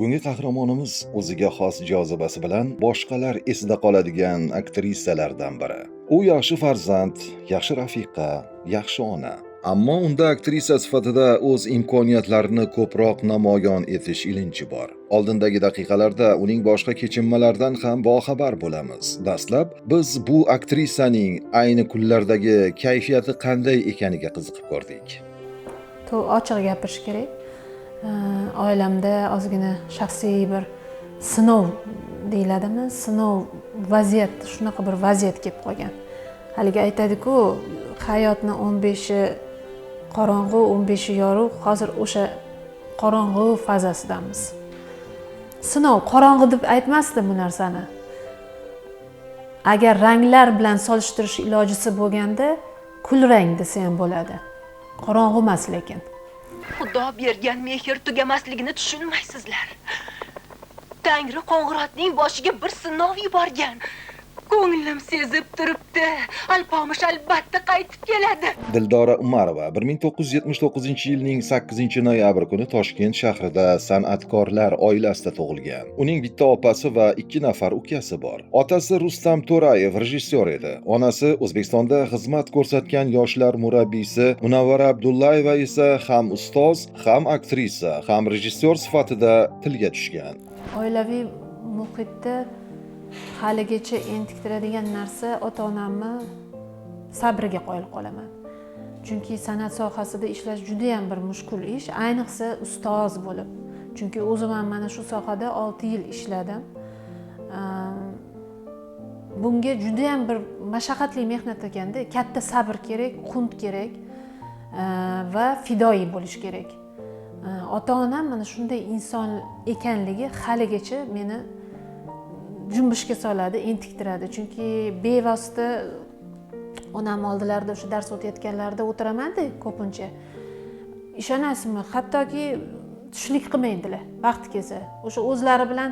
Bugungi qahramonimiz o'ziga xos jozibasi bilan boshqalar esida qoladigan aktrisalardan biri. U yaxshi farzand, yaxshi rafiqa, yaxshi ona. Ammo unda aktrisa sifatida o'z imkoniyatlarini ko'proq namoyon etish ilinji bor. Oldindagi daqiqalarda uning boshqa kechinmalaridan ham boxabar bo'lamiz. Dastlab biz bu aktrisaning ayni kunlardagi kayfiyati qanday ekaniga qiziqib ko'rdik. Ochiq gapirish kerak. Oilamda ozgina shaxsiy bir sinov deyiladimi, sinov vaziyat, shunaqa bir vaziyat kelib qolgan. Haligi aytadiku, hayotni 15i qorong'u, 15i yorug'. Hozir o'sha qorong'u fazasidamiz. Sinov, qorong'u deb aytmasdim bu narsani. Agar ranglar bilan solishtirish ilojisi bo'lganda, kulrang desa ham bo'ladi. Qorong'u emas lekin. Xudo bergan mehr tugamasligini tushunmaysizlar. Tangri Qo'ng'irotning boshiga bir sinov yuborgan. Ko'nglim sezib turibdi. Alpomish albatta qaytib keladi. Dildora Umarova 1979-yilning 8 noyabr kuni Toshkent shahrida san'atkorlar oilasida tug'ilgan. Uning bitta opasi va ikki nafar ukasi bor. Otasi Rustam To'rayev rejissyor edi. Onasi O'zbekistonda xizmat ko'rsatgan yoshlar murabbiysi Munavvara Abdullayeva esa ham ustoz, ham aktrisa, ham rejissyor sifatida tilga tushgan. Oilaviy muhitda haligacha entiktiradigan narsa ota onamni sabriga qoyil qolaman, chunki san'at sohasida ishlash judayam bir mushkul ish, ayniqsa ustoz bo'lib. Chunki o'zim ham mana shu sohada 6 yil ishladim. Bunga judayam bir mashaqqatli mehnat ekanda, katta sabr kerak, qunt kerak va fidoyi bo'lish kerak. Ota onam mana shunday inson ekanligi haligacha meni junbushga soladi, entiktiradi. Chunki bevosita onam oldilarida, o'sha dars o'tayotganlarida o'tiramanda ko'pincha. Ishonasizmi, hattoki tushlik qilmaydilar vaqti kelsa. O'sha o'zlari bilan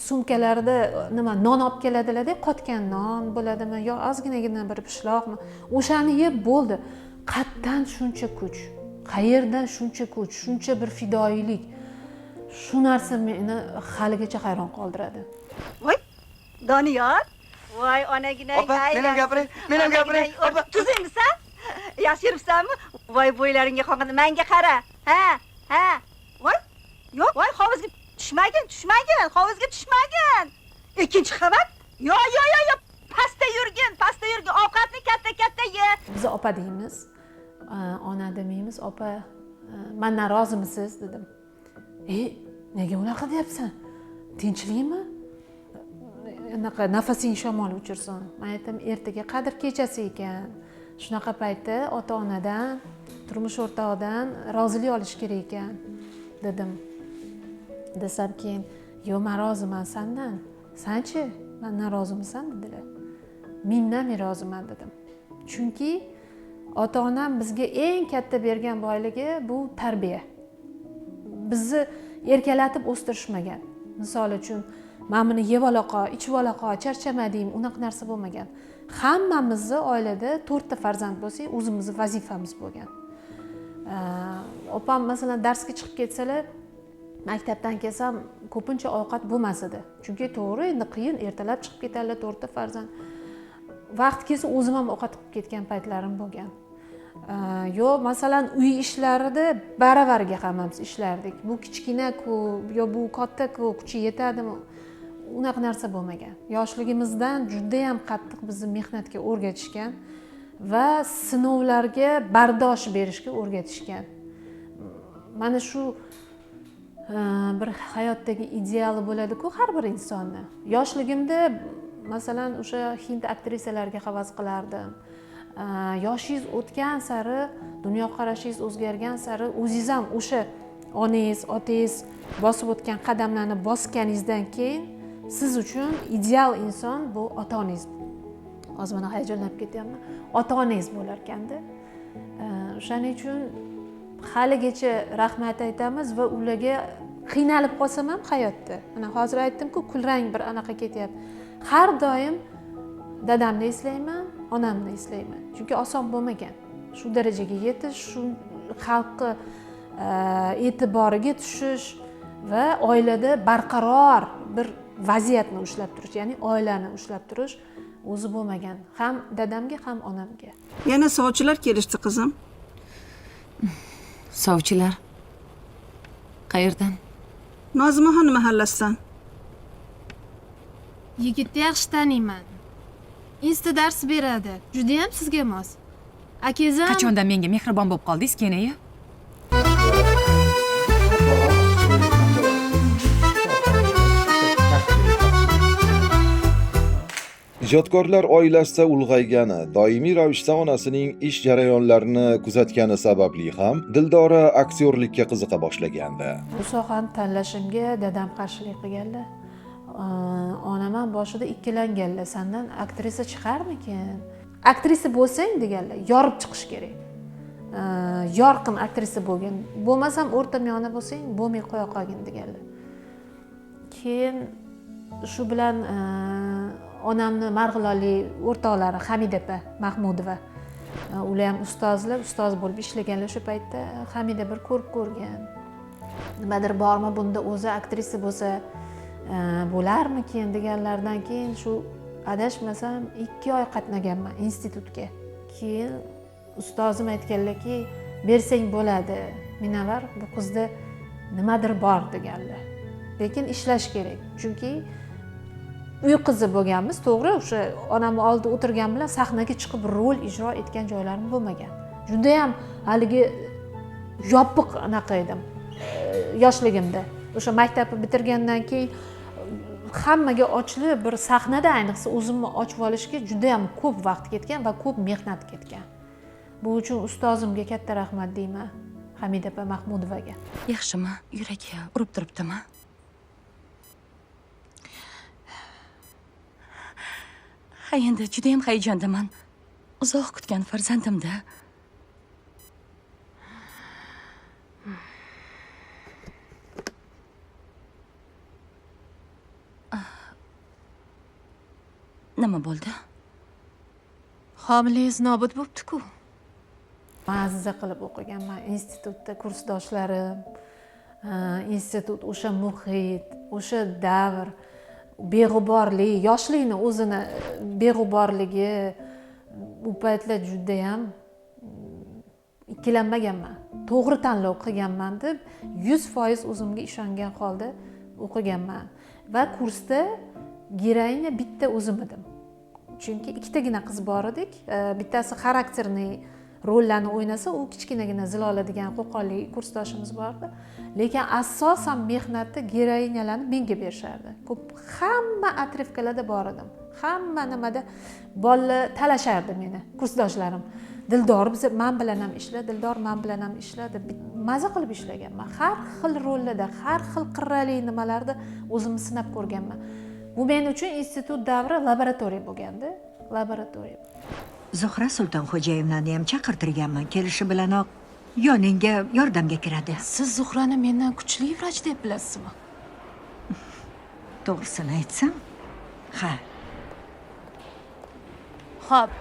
sumkalarida nima, non olib keladilarda, qotgan non bo'ladimi yo ozginagina bir pishloqmi, o'shani yeb bo'ldi. Qayerdan shuncha kuch, qayerdan shuncha kuch, shuncha bir fidoyilik? Shu narsa meni haligacha hayron qoldiradi. Voy, Doniyor, voy, onaginang. Opa, men ham gapiray, men ham gapiray, opa. Tuzukmisan? Yaxshi yuribsanmi? Voy, bo'ylaringga qolganda manga qara. Ha ha voy, yo'q, voy, hovuzga tushmagin, tushmagin, hovuzga tushmagin. Ikkinchi qavat. Yo'q, yo'q, yo'q, yo'q, pastda yurgin, pastda yurgin. Ovqatni katta katta ye. Biz opa deymiz, ona demaymiz. Opa, mandan rozimisiz, dedim. E, nega unaqa deyapsan, tinchlikmi, anaqa nafasing shamol uchirsin. Man aytdim, ertaga Qadr kechasi ekan, shunaqa paytda ota onadan, turmush o'rtog'idan rozilik olish kerak ekan, dedim. Desam, keyin: "Yo'q, man roziman sandan, sanchi, mandan rozimisan?" dedilar. "Mingdan ming roziman", dedim. Chunki ota onam bizga eng katta bergan boyligi bu tarbiya. Bizni erkalatib o'stirishmagan. Misol uchun, mana buni yeb ola qol, ichib ola qol, charchamading, unaqa narsa bo'lmagan. Hammamizni oilada to'rtta farzand bo'lsak, o'zimizni vazifamiz bo'lgan. Opam masalan darsga chiqib ketsalar, maktabdan kelsam, ko'pincha ovqat bo'lmas edi. Chunki to'g'ri, endi qiyin, ertalab chiqib ketadilar, to'rtta farzand. Vaqt kelsa, o'zim ham ovqat qilib ketgan paytlarim bo'lgan. Yo masalan, uy ishlarida baravariga hammamiz ishlardik. Bu kichkina-ku yo bu katta-ku, kuchi yetadimi, unaqa narsa bo'lmagan. Yoshligimizdan judayam qattiq bizni mehnatga o'rgatishgan va sinovlarga bardosh berishga o'rgatishgan. Mana shu bir hayotdagi ideali bo'ladiku har bir insonni. Yoshligimda masalan o'sha hind aktrisalariga havas qilardim. Yoshingiz o'tgan sari, dunyoqarashingiz o'zgargan sari, o'zingiz ham o'sha onangiz, otangiz bosib o'tgan qadamlarni bosganingizdan keyin siz uchun ideal inson bu ota onangiz. Hozir mana hayajonlanib ketyapman. Ota onangiz bo'lar ekanda. O'shaning uchun haligacha rahmat aytamiz va ularga qiynalib qolsam ham hayotda, mana hozir aytdimku, kulrang bir anaqa ketyapti, har doim dadamni eslayman, onamni eslayman. Chunki oson bo'lmagan shu darajaga yetish, shu xalqni e'tiboriga tushish. Va oilada barqaror bir vaziyatni ushlab turish, ya'ni oilani ushlab turish o'zi bo'lmagan ham dadamga, ham onamga. Yana sovchilar kelishdi, qizim. Sovchilar qayerdan? Nozimaxon mahallasidan. Yigitni yaxshi taniyman. Insta dars beradi. Judayam sizga mos. Akangiz ham Qachondan menga mehribon bo'lib qoldingiz, Keneya? Ijodkorlar oilasida ulg'aygani, doimiy ravishda onasining ish jarayonlarini kuzatgani sababli ham Dildora aktyorlikka qiziqa boshlagandi. Bu sohani tanlashimga dadam qarshilik qilganlar. Onam ham boshida ikkilanganlar, sandan aktrisa chiqarmikin? Aktrisa bo'lsang deganlar, yorib chiqish kerak. Yorqin aktrisa bo'lgin, bo'lmasam o'rtamiyona bo'lsang, bo'lmay qo'ya qolgin deganlar. Keyin shu bilan onamni marg'ilonlik o'rtoqlari Hamida opa Mahmudova, ular ham ustozlar, ustoz bo'lib ishlaganlar o'sha paytda. Hamida bir ko'rib ko'rgan, nimadir bormi bunda, o'zi aktrisa bo'lsa bo'larmikin deganlardan keyin shu adashmasam 2 oy qatnaganman institutga. Keyin ustozim aytganlarki, bersang bo'ladi Minavar, bu qizda nimadir bor deganlar, lekin ishlash kerak, chunki uy qizi bo'lganmiz, to'g'ri, o'sha onamni oldida o'tirgan bilan sahnaga chiqib rol ijro etgan joylarim bo'lmagan. Judayam haligi yopiq anaqa edim yoshligimda. O'sha maktabni bitirgandan keyin hammaga ochilib bir sahnada ayniqsa o'zimni ochib olishga judayam ko'p vaqt ketgan va ko'p mehnat ketgan. Bu uchun ustozimga katta rahmat deyman, Hamida opa Mahmudovaga. Yaxshimi? Yuragi urib turibdimi? Ha, endi juda ham hayajondaman. Uzoq kutgan farzandimda. Nima bo'ldi? Homilangiz nobud bo'pti-ku. Mazza qilib o'qiganman institutda, kursdoshlarim, institut, o'sha muhit, o'sha davr, beg'uborlik, yoshlikni o'zini beg'uborligi, u paytlar judayam ikkilanmaganman. To'g'ri tanlov qilganman deb 100% o'zimga ishongan holda o'qiganman. Va kursda geroina bitta o'zim edim. Chunki ikkitagina qiz bor edik. Bittasi xarakterli rollarni o'ynasa, u kichkinagina Zilola degan qo'qonlik kursdoshimiz bor edi. Lekin asosan mehnatni geroinalarni menga berishardi. Ko'p hamma atrivkalarda bor edim. Hamma nimada bolalar talashardi meni, kursdoshlarim. Dildor biz men bilan ham ishla, Dildor men bilan ham ishla deb maza qilib ishlaganman. Har xil rollarda, har xil qirrali nimalarda o'zimni sinab ko'rganman. Bu men uchun institut davri laboratoriya bo'lgandi, laboratoriya. Zuhra Sultonxo'jayevnani ham chaqirtirganman. Kelishi bilanoq yoningga yordamga kiradi. Siz Zuhrani mendan kuchli vrach deb bilasizmi? To'g'risini aytsam, ha. Xo'p.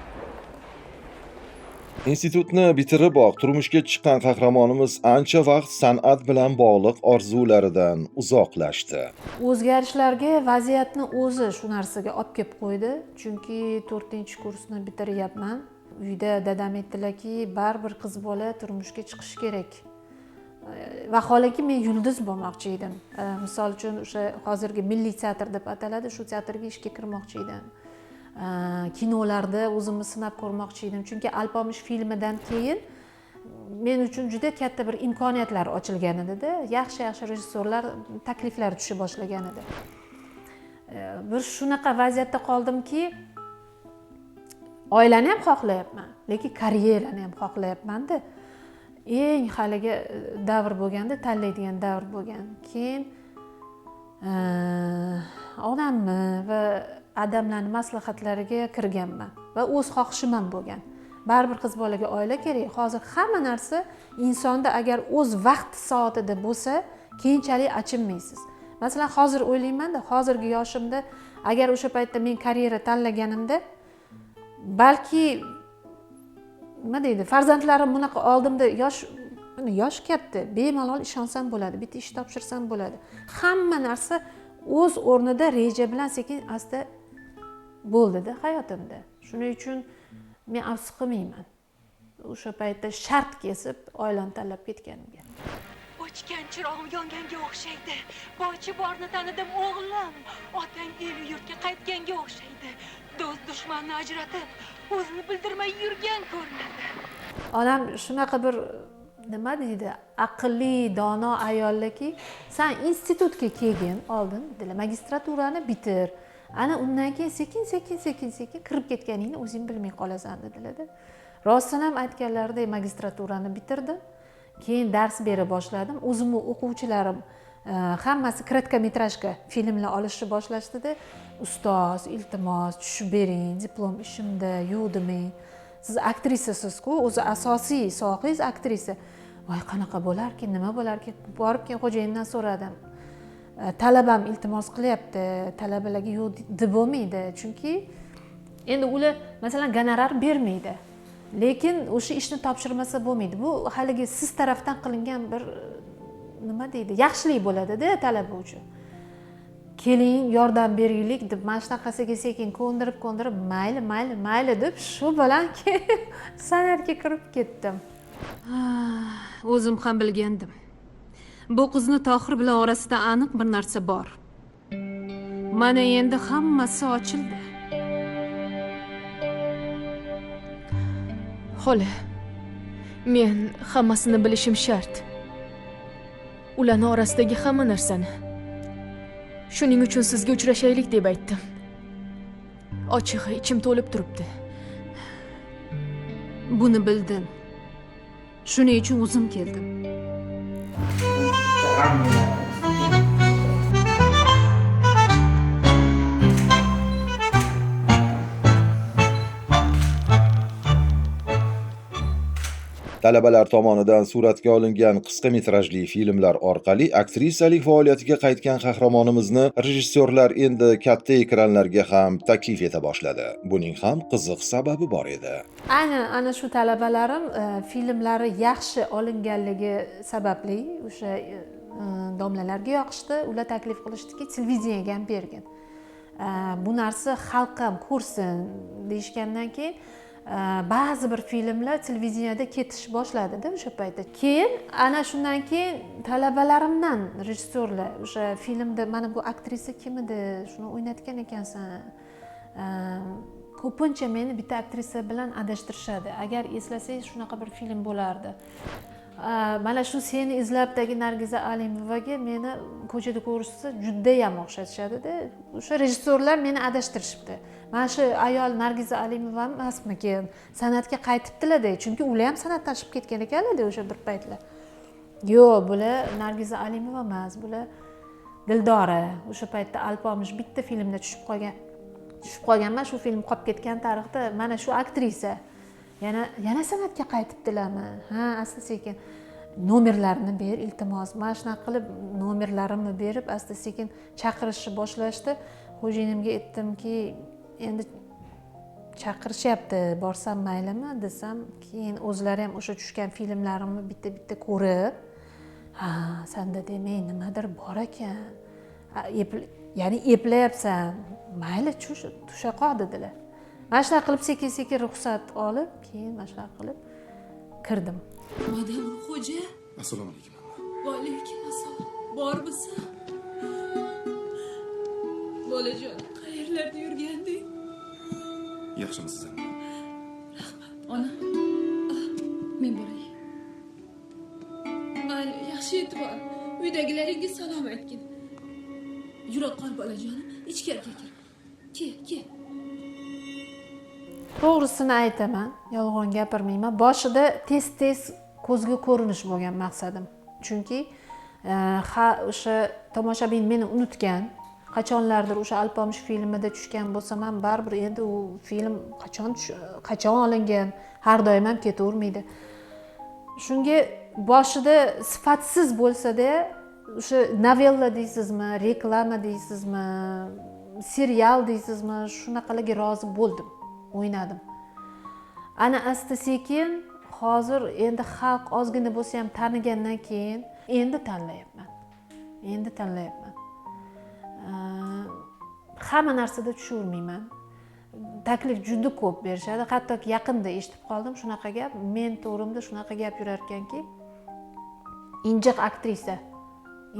Institutni bitiriboq turmushga chiqqan qahramonimiz ancha vaqt san'at bilan bog'liq orzularidan uzoqlashdi. O'zgarishlarga vaziyatni o'zi shu narsaga olib kelib qo'ydi. Chunki 4-kursni bitiryapman. Uyda dadam aytdilarki, baribir qiz bola turmushga chiqishi kerak. Vaholanki men yulduz bo'lmoqchi edim. Misol uchun o'sha hozirgi milliy teatr deb ataladi, shu teatrga ishga kirmoqchi edim. Kinolarda o'zimni sinab ko'rmoqchi edim. Chunki Alpomish filmidan keyin men uchun juda katta bir imkoniyatlar ochilgan edi-da. Yaxshi-yaxshi rejissyorlar takliflar tusha boshlagan edi. Bir shunaqa vaziyatda qoldimki, oilani ham xohlayapman, lekin karyerani ham xohlayapman-da. Eng haligi davr bo'lganda, tanlaydigan davr bo'lgan. Keyin onamni va adamlarning maslahatlariga kirganman va o'z xohishim ham bo'lgan. Baribir qiz bolaga oila kerak. Hozir hamma narsa insonda agar o'z vaqti soatida bo'lsa, keyinchalik achinmaysiz. Masalan, hozir o'ylayman-da, hozirgi yoshimda agar o'sha paytda men karyera tanlaganimda, balki nima deydi, farzandlarim bunaqa oldimda yosh Mana yosh katta, bemalol ishonsam bo'ladi, bitta ish topshirsam bo'ladi. Hamma narsa o'z o'rnida, reja bilan sekin asta bo'ldida hayotimda. Shuning uchun men afsus qilmayman o'sha paytda shart kesib oilani tanlab ketganimga. O'chgan chirog'im yonganga o'xshaydi. Boychi borni tanidim o'g'lim. Otang el yurtga qaytganga o'xshaydi. Do'st dushmanni ajratib, o'zini bildirmay yurgan ko'rinadi. Onam shunaqa bir nima deydi, aqlli, dono ayollarki, san institutga kelgin oldin dedilar, magistraturani bitir. Ana undan keyin sekin sekin sekin sekin kirib ketganingni o'zing bilmay qolasan dedilar-da. Rostdan ham aytganlaridek magistraturani bitirdim. Keyin dars bera boshladim. O'zimni o'quvchilarim hammasi короткометражка filmlar olishni boshlashdida. Ustoz, iltimos, tushib bering, diplom ishimda yo'q demang. Siz aktrisasiz-ku, o'zi asosiy sohangiz aktrisa. Voy, qanaqa bo'larkin, nima bo'larkin? Borib keyin xo'jayindan so'radim. Talabam iltimos qilyapti, talabalarga yo'q deb bo'lmaydi, chunki endi ular masalan gonorar bermaydi. Lekin o'sha ishni topshirmasa bo'lmaydi. Bu haligi siz tarafdan qilingan bir nima deydi, yaxshilik bo'ladida talaba uchun. Keling, yordam beraylik deb mana shunaqasiga sekin ko'ndirib ko'ndirib mayli mayli mayli deb shu bilan keyin san'atga kirib ketdim. O'zim ham bilgandim. Bu qizni Tohir bilan orasida aniq bir narsa bor. Mana endi hammasi ochildi. Xola, men hammasini bilishim shart. Ularning orasidagi hamma narsani. Shuning uchun sizga uchrashaylik deb aytdim. Ochig'i, ichim to'lib turibdi. Buni bildim. Shuning uchun o'zim keldim. Talabalar tomonidan suratga olingan qisqa metrajli filmlar orqali aktrisalik faoliyatiga qaytgan qahramonimizni rejissyorlar endi katta ekranlarga ham taklif eta boshladi. Buning ham qiziq sababi bor edi. Ana shu talabalarim filmlari yaxshi olinganligi sababli o'sha domlalarga yoqishdi. Ular taklif qilishdiki, televideniyaga ham bergin. Bu narsa xalq ham ko'rsin deyishgandan keyin ba'zi bir filmlar televideniyada ketish boshladida o'sha paytda. Keyin ana shundan keyin talabalarimdan rejissyorlar o'sha filmda mana bu aktrisa kim edi, shuni o'ynatgan ekansan. Ko'pincha meni bitta aktrisa bilan adashtirishadi. Agar eslasangiz shunaqa bir film bo'lardi. Mana shu Seni izlabdagi Nargiza Alimovaga meni ko'chada ko'rishsa juda ham o'xshatishadi-da. O'sha rejissyorlar meni adashtirishibdi. Mana shu ayol Nargiza Alimova emasmikin? San'atga qaytibdilar-da, chunki ular ham san'atdan chiqib ketgan ekanlar-da o'sha bir paytlar. Yo'q, bular Nargiza Alimova emas, bular Dildora. O'sha paytda Alpomish bitta filmda tushib qolgan. Tushib qolganman, shu film qolib ketgan tarixda mana shu aktrisa. Yana san'atga qaytibdilarmi? Ha, asta sekin nomerlarini ber, iltimos. Mana shunaqa qilib nomerlarimni berib, asta sekin chaqirishni boshlashdi. Xo'jayinimga aytdimki, endi chaqirishyapti, borsam maylimi desam, keyin o'zlari ham o'sha tushgan filmlarimni bitta-bitta ko'rib, ha, senda demak nimadir bor ekan. Ya'ni eplayapsan, mayli, tusha qol dedilar. Mana shunaqa qilib sekin-sekin ruxsat olib, keyin mana shunaqa qilib kirdim. Madam xo'ja. Assalomu alaykum. Va alaykum assalom. Bormisan? Bolajon, qayerlarda yurganding? Yaxshimisiz? Rahmat, ona. Men boray. Mayli, yaxshi yetib bor. Uydagilaringga salom aytgin. Yura qol bolajonim, ichkariga kir. Kel, kel. To'g'risini aytaman, yolg'on gapirmayman. Boshida tez-tez ko'zga ko'rinish bo'lgan maqsadim. Chunki o'sha tomoshabin meni unutgan. Qachonlardir o'sha Alpomish filmida tushgan bo'lsam ham baribir endi u film qachon olingan, har doim ham ketavermaydi. Shunga boshida sifatsiz bo'lsa-da, o'sha novella deysizmi, reklama deysizmi, serial deysizmi, shunaqalarga rozi bo'ldim, o'ynadim. Ana asta sekin Hozir endi xalq ozgina bo'lsa ham tanigandan keyin endi tanlayapman. Endi tanlayapman. Hamma narsada tushavermayman. Taklif juda ko'p berishadi. Hattoki yaqinda eshitib qoldim shunaqa gap. Men to'g'rimda shunaqa gap yurar ekanki, injiq aktrisa,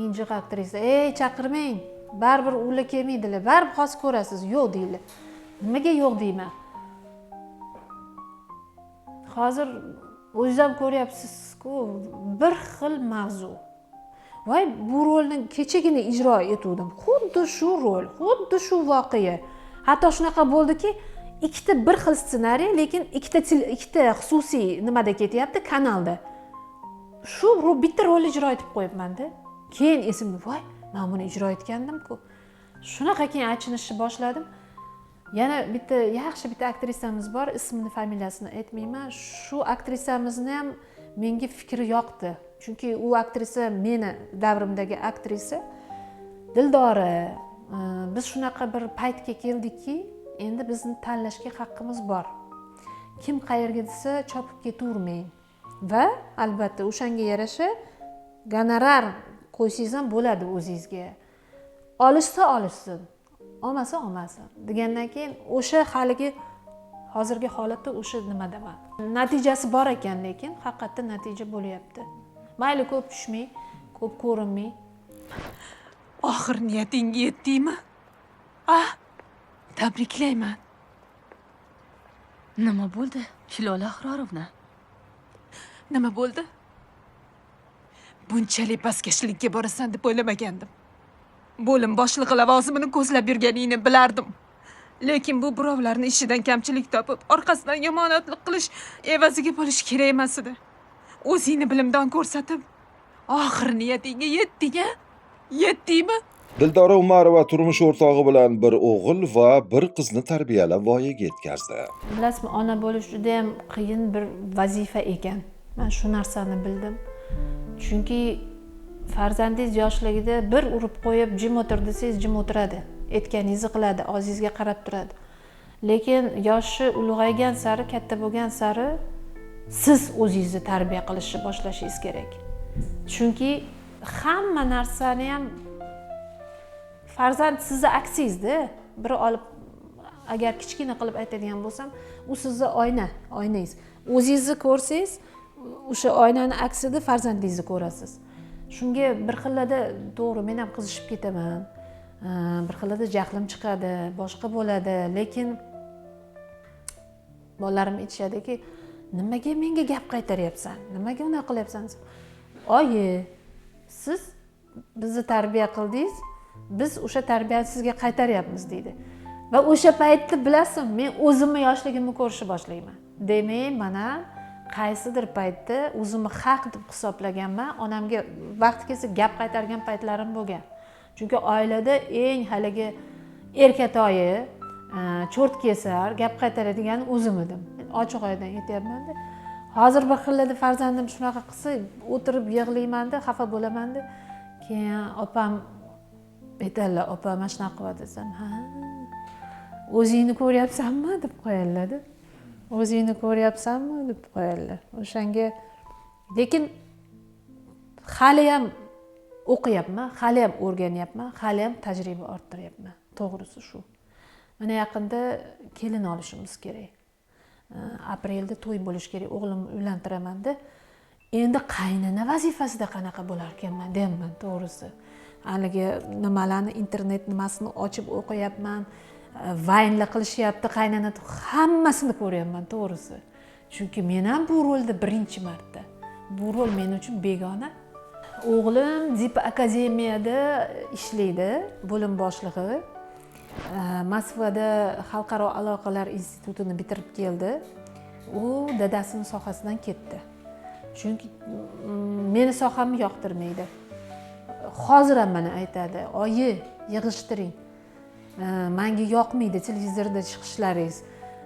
injiq aktrisa, ey chaqirmang, baribir ular kelmaydilar, baribir hozir ko'rasiz, yo'q deydilar. Nimaga yo'q deyman? Hozir o'zingiz ham ko'ryapsiz-ku, bir xil mavzu. Voy, bu rolni kechagina ijro etuvdim. Xuddi shu rol, xuddi shu voqea. Hatto shunaqa bo'ldiki, ikkita bir xil ssenariy, lekin ikkita xususiy nimada ketyapti, kanalda. Shu bitta rol ijro etib qo'yibman-da. Keyin esimga, voy, men buni ijro etgandim-ku. Shunaqa keyin achinishni boshladim. Yana bitta yaxshi bitta aktrisamiz bor, ismini, familiyasini aytmayman. Shu aktrisamizni ham menga fikri yoqdi. Chunki u aktrisa meni davrimdagi aktrisa. Dildora, biz shunaqa bir paytga keldikki, endi bizni tanlashga haqqimiz bor. Kim qayerga desa chopib ketavermang. Va albatta o'shanga yarasha gonorar qo'ysangiz ham bo'ladi o'zingizga. Olishsa olishsin, olmasa olmasin degandan keyin o'sha haligi hozirgi holatda o'sha nimadaman. Natijasi bor ekan, lekin haqiqatda natija bo'lyapti. Mayli ko'p tushmay, ko'p ko'rinmay. Oxir niyatingga yetdingmi? Ah, tabriklayman. Nima bo'ldi, Hilola Ahrorovna? Nima bo'ldi? Bunchalik pastkashlikka borasan deb o'ylamagandim. Bo'lim boshlig'i lavozimini ko'zlab yurganingni bilardim. Lekin bu birovlarni ishidan kamchilik topib, orqasidan yomonotlik qilish evaziga bo'lishi kerak emas edi. O'zingni bilimdon ko'rsatib, oxir niyatingga yetding-a? Yetdingmi? Dildora Umarova turmush o'rtog'i bilan bir o'g'il va bir qizni tarbiyalab voyaga yetkazdi. Bilasizmi, ona bo'lish juda ham qiyin bir vazifa ekan. Men shu narsani bildim. Chunki farzandingiz yoshligida bir urib qo'yib jim o'tir desangiz jim o'tiradi. Aytganingizni qiladi, og'zingizga qarab turadi. Lekin yoshi ulg'aygan sari, katta bo'lgan sari siz o'zingizni tarbiya qilishni boshlashingiz kerak. Chunki hamma narsani ham farzand sizni aksingizda, biri olib agar kichkina qilib aytadigan bo'lsam, u sizni oynangiz. O'zingizni ko'rsangiz, o'sha oynani aksida farzandingizni ko'rasiz. Shunga bir xillarda to'g'ri men ham qizishib ketaman. Bir xillarda jahlim chiqadi, boshqa bo'ladi, lekin bolalarim aytishadiki, nimaga menga gap qaytaryapsan? Nimaga unaqa qilyapsan? Oyi, siz bizni tarbiya qildingiz, biz o'sha tarbiyani sizga qaytaryapmiz deydi. Va o'sha paytda bilasizmi, men o'zimni yoshligimni ko'rishni boshlayman. Demak, mana qaysidir paytda o'zimni haq deb hisoblaganman, onamga vaqti kelsa gap qaytargan paytlarim bo'lgan. Chunki oilada eng haligi erkatoyi, cho'rt kesar, gap qaytaradigan o'zim edim. Ochiq oydin aytyapman-da. Hozir bir xillarda farzandim shunaqa qilsa, o'tirib yig'layman-da, xafa bo'laman-da. Keyin opam aytadilar, opa mana shunaqa qilyapti desam, ha, o'zingni ko'ryapsanmi deb qo'yadilar-da. O'zingni ko'ryapsanmi deb qo'yadilar. O'shanga lekin hali ham o'qiyapman, hali ham o'rganyapman, hali ham tajriba orttiryapman. To'g'risi shu. Mana yaqinda kelin olishimiz kerak. Aprelda to'y bo'lishi kerak, o'g'limni uylantiramanda. Endi qaynona vazifasida qanaqa bo'lar ekanman deyapman, to'g'risi. Haligi nimalarni internet nimasini ochib o'qiyapman, vaynlar qilishyapti, qaynona hammasini ko'ryapman, to'g'risi. Chunki men ham bu rolda birinchi marta. Bu rol men uchun begona. O'g'lim Dip akademiyada ishlaydi, bo'lim boshlig'i. Moskvada Xalqaro aloqalar institutini bitirib keldi. U dadasining sohasidan ketdi. Chunki meni sohamni yoqtirmaydi. Hozir ham mana aytadi, oyi, yig'ishtiring. Menga yoqmaydi televizorda chiqishlaringiz.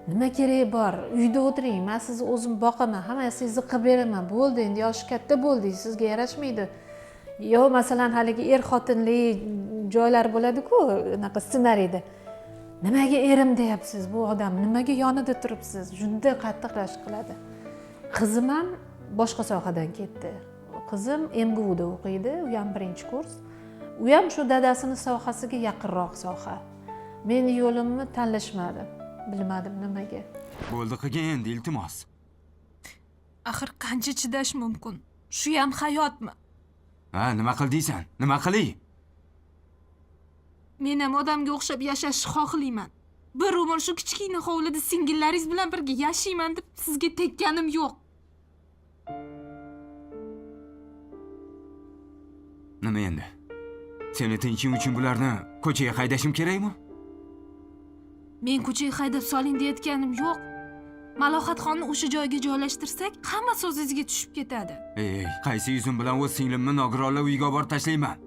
Nima keragi bor? Uyda o'tiring, men sizni o'zim boqaman, hammasingizni qilib beraman. Bo'ldi, endi yoshi katta bo'ldingiz, sizga yarashmaydi. Yo, masalan, haligi er-xotinli joylar bo'ladi-ku, anaqa ssenariyda. Nimaga erim deyapsiz bu odam? Nimaga yonida turibsiz? Juda qattiq rashk qiladi. Qizim ham boshqa sohadan ketdi. Qizim MGUda o'qiydi, u ham birinchi kurs. U ham shu dadasini sohasiga yaqinroq soha. Meni yo'limni tanlashmadi, bilmadim nimaga. Bo'ldi, qilgin endi, iltimos. Axir qancha chidash mumkin? Shu ham hayotmi? Ha, nima qil deysan? Nima qilay? Men ham odamga o'xshab yashashni xohlayman. Bir umr shu kichkina hovlida singillaringiz bilan birga yashayman deb sizga tekkanim yo'q. Nima endi? Seni tinching uchun bularni ko'chaga haydashim kerakmi? Men ko'chaga haydab soling deyotganim yo'q. Malohatxonni o'sha joyga joylashtirsak, hammasi o'z iziga tushib ketadi. Ey, qaysi yuzim bilan o'z singlimni nogironlar uyiga olib borib tashlayman?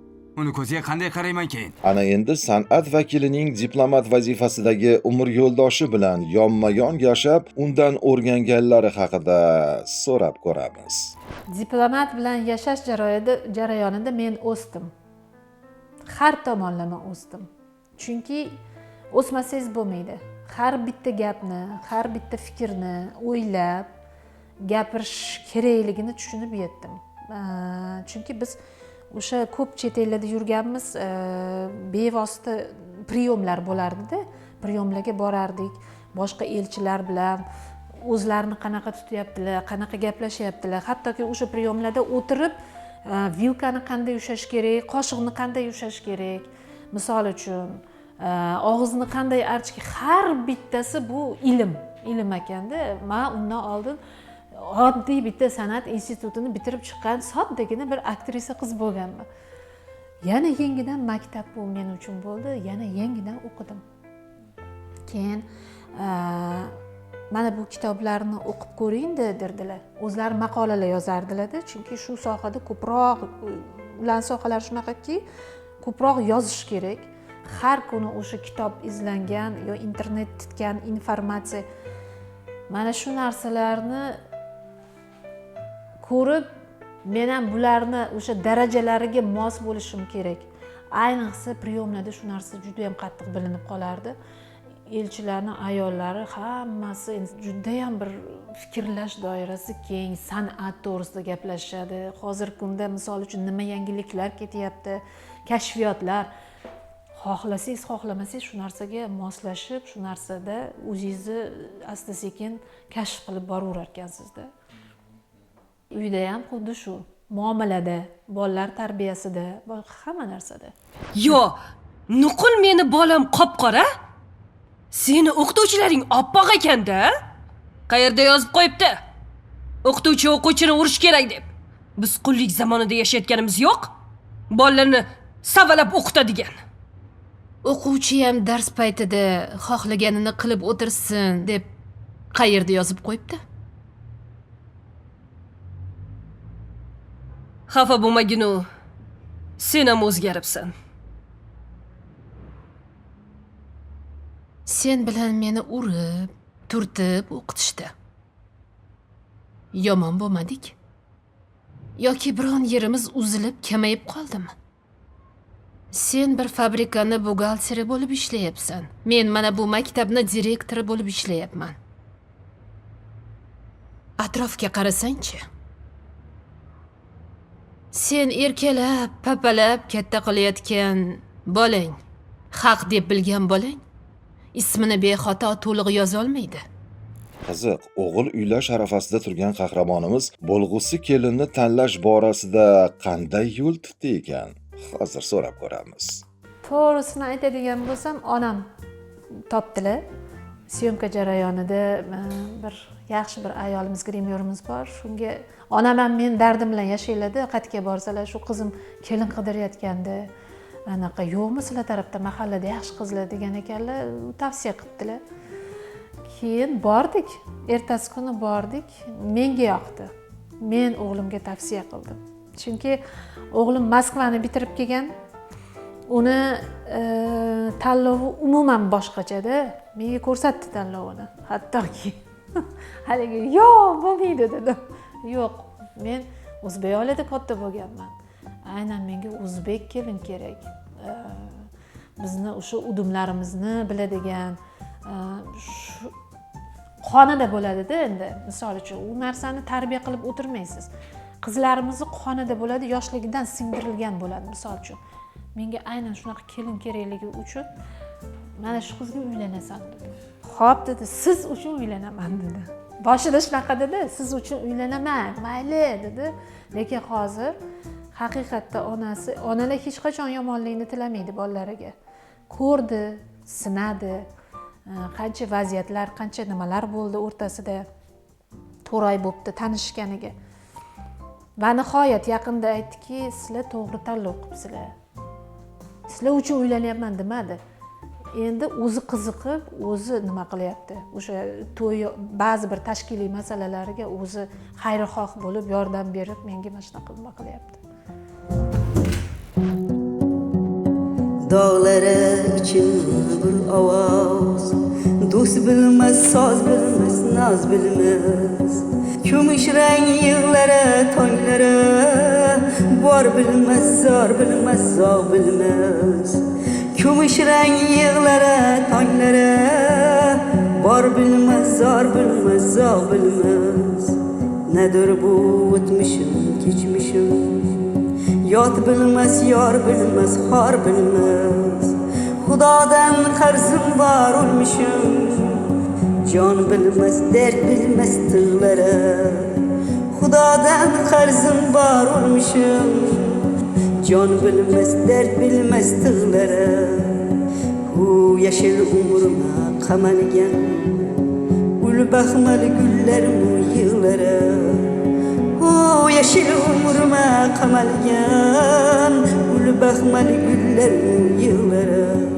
Uni ko'ziga qanday qarayman keyin? Ana endi san'at vakilining diplomat vazifasidagi umr yo'ldoshi bilan yonma-yon yashab, undan o'rganganlari haqida so'rab ko'ramiz. Diplomat bilan yashash jarayonida men o'sdim. Har tomonlama o'sdim. Chunki o'smasangiz bo'lmaydi. Har bitta gapni, har bitta fikrni o'ylab gapirish kerakligini tushunib yetdim. Chunki biz o'sha ko'p chet ellarda yurganmiz, bevosita priyomlar bo'lardi-da. Priyomlarga borardik, boshqa elchilar bilan o'zlarini qanaqa tutyaptilar, qanaqa gaplashyaptilar. Hattoki o'sha priyomlarda o'tirib, vilkani qanday ushlash kerak, qoshiqni qanday ushlash kerak, misol uchun, og'izni qanday archish, har bittasi bu ilm, ilm ekanda. Men undan oldin oddiy bitta san'at institutini bitirib chiqqan soddagina bir aktrisa qiz bo'lganman. Yana yangidan maktab bu men uchun bo'ldi, yana yangidan o'qidim. Keyin mana bu kitoblarni o'qib ko'ring derdilar. O'zlari maqolalar yozardilar-da, chunki shu sohada ko'proq, ularning sohalari shunaqaki, ko'proq yozish kerak. Har kuni o'sha kitob izlangan yo internet titgan informatsiya, mana shu narsalarni ko'rib men ham bularni o'sha darajalariga mos bo'lishim kerak. Ayniqsa priyomlarda shu narsa juda ham qattiq bilinib qolardi. Elchilarning ayollari hammasi juda ham bir fikrlash doirasi keng, san'at to'g'risida gaplashishadi. Hozirgi kunda misol uchun nima yangiliklar ketyapti, kashfiyotlar. Xohlasangiz, xohlamasangiz shu narsaga moslashib, shu narsada o'zingizni asta-sekin kashf qilib boraverar ekansizda. Uyda ham xuddi shu, muomalada, bolalar tarbiyasida, hamma narsada. Yo, nuqul meni bolam qop-qora? Seni o'qituvchilaring oppoq ekanda? Qayerda yozib qo'yibdi? O'qituvchi o'quvchini urish kerak deb. Biz qullik zamonida yashayotganimiz yo'q. Bolalarni savalab o'qitadigan. O'quvchi ham dars paytida xohlaganini qilib o'tirsin deb qayerda yozib qo'yibdi? Xafa bo'lmagin-u, sen ham o'zgaribsan. Sen bilan meni urib, turtib o'qitishdi. Yomon bo'lmadik. Yoki biron yerimiz uzilib, kamayib qoldimi? Sen bir fabrikani buxgalteri bo'lib ishlayapsan. Men mana bu maktabni direktori bo'lib ishlayapman. Atrofga qarasangchi. Sen erkalab, papalab katta qilayotgan bolang, haq deb bilgan bolang ismini bexato to'liq yozolmaydi. Qiziq, o'g'il uylash arafasida turgan qahramonimiz bo'lg'usi kelinni tanlash borasida qanday yo'l tutdi ekan? Hozir so'rab ko'ramiz. To'g'risini aytadigan bo'lsam, onam topdilar. Syomka jarayonida bir yaxshi bir ayolimiz, grimyorimiz bor. Shunga onam ham men dardim bilan yashaylardi. Qayerga borsalar, shu qizim kelin qidirayotganda, anaqa yo'qmi sizlar tarafda mahallada yaxshi qizlar degan ekanlar, tavsiya qildilar. Keyin bordik, ertasi kuni bordik, menga yoqdi. Men o'g'limga tavsiya qildim. Chunki o'g'lim Moskvani bitirib kelgan, uni tanlovi umuman boshqachada. Menga ko'rsatdi tanlovini. Hattoki haligi yo'q, bo'lmaydi dedim. Yo'q, men o'zbek oilada katta bo'lganman. Aynan menga o'zbek kelin kerak. Bizni o'sha udumlarimizni biladigan, shu Qonida bo'ladida endi, misol uchun u narsani tarbiya qilib o'tirmaysiz. Qizlarimizni qonida bo'ladi, yoshligidan singdirilgan bo'ladi. Misol uchun menga aynan shunaqa kelin kerakligi uchun mana shu qizga uylanasan dedi. Xo'p dedi, siz uchun uylanaman dedi. Boshida shunaqa dedi, siz uchun uylanaman, mayli dedi. Lekin hozir haqiqatda onasi, onalar hech qachon yomonlikni tilamaydi bolalariga. Ko'rdi, sinadi, qancha vaziyatlar, qancha nimalar bo'ldi o'rtasida, 4 oy bo'pti tanishganiga. Va nihoyat yaqinda aytdiki, sizlar to'g'ri tanlov qilibsizlar. Sizlar uchun uylanyapman demadi. Endi o'zi qiziqib, o'zi nima qilyapti? O'sha to'y ba'zi bir tashkiliy masalalariga o'zi xayrixoh bo'lib yordam berib menga mana shunaqa nima qilyapti. Dog'lari için bir ovoz, do'st bilmaz, soz bilmaz, noz bilmaz. Kumush rang yig'lari tonglari, bor bilmaz, zor bilmaz, zog' bilmaz. Kumush rang yig'lari tonglari, bor bilmaz, zor bilmaz, zog' bilmaz. Nedir bu o'tmishim, kechmishim, yot bilmaz, yor bilmaz, xor bilmaz. Xudodan qarzim bor o'lmishim, jon bilmaz, dard bilmaz tig'lari. Xudodan qarzim bor o'lmishim, jon bilmaz, dard bilmaz tig'lari. Hu yashil umrima qamalgan, ul baxmal gullarim yig'lari. Hu yashil umrima qamalgan, ul baxmal gullarim yig'lari.